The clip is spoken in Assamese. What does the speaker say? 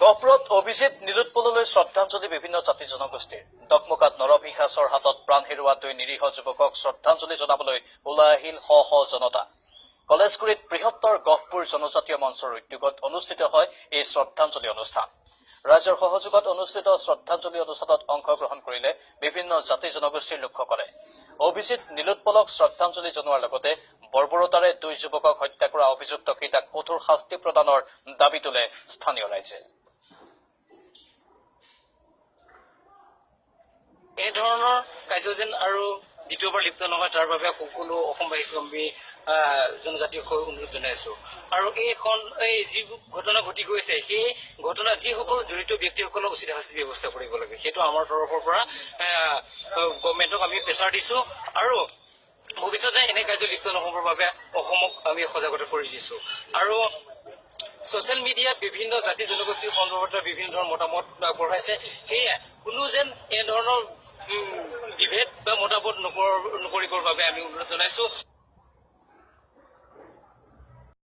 গহপুৰত অভিজিত নীলোৎপললৈ শ্ৰদ্ধাঞ্জলি বিভিন্ন জাতি জনগোষ্ঠীৰ। ডকমকাত নৰপিশাচৰ হাতত প্ৰাণ হেৰুওৱা দুই নিৰীহ যুৱকক শ্ৰদ্ধাঞ্জলি জনাবলৈ ওলাই আহিল শ শ জনতা। কলেজগুৰিত বৃহত্তৰ গহপুৰ জনজাতীয় মঞ্চৰ উদ্যোগত অনুষ্ঠিত হয় এই শ্ৰদ্ধাঞ্জলি অনুষ্ঠান। ৰাইজৰ সহযোগত অনুষ্ঠিত শ্ৰদ্ধাঞ্জলি অনুষ্ঠানত অংশগ্ৰহণ কৰিলে বিভিন্ন জাতি জনগোষ্ঠীৰ লোকসকলে। অভিজিত নীলোৎপলক শ্ৰদ্ধাঞ্জলি জনোৱাৰ লগতে বৰ্বৰতাৰে দুই যুৱকক হত্যা কৰা অভিযুক্তকেইটাক কঠোৰ শাস্তি প্ৰদানৰ দাবী তোলে স্থানীয় ৰাইজে। এনেধৰণৰ কাৰ্য যেন আৰু দ্বিতীয়বাৰ লিপ্ত নহয়, তাৰ বাবে সকলো অসমবাসীক আমি জনজাতিক অনুৰোধ জনাইছো। আৰু এই যি ঘটনা ঘটি গৈছে, সেই ঘটনা যিসকল জড়িত ব্যক্তিসকলক উচিত শাস্তিৰ ব্যৱস্থা কৰিব লাগে। সেইটো আমাৰ তৰফৰ পৰা গভমেণ্টক আমি প্ৰেছাৰ দিছো আৰু ভৱিষ্যতে এনে কাৰ্য লিপ্ত নহ'বৰ বাবে অসমক আমি সজাগতা কৰি দিছো। আৰু ছচিয়েল মিডিয়াত বিভিন্ন জাতি জনগোষ্ঠীৰ সন্দৰ্ভত বিভিন্ন ধৰণৰ মতামত আগবঢ়াইছে। সেয়ে কোনো যেন এনেধৰণৰ বিভেদ বা মতামত নকৰিবৰ বাবে আমি অনুৰোধ জনাইছো।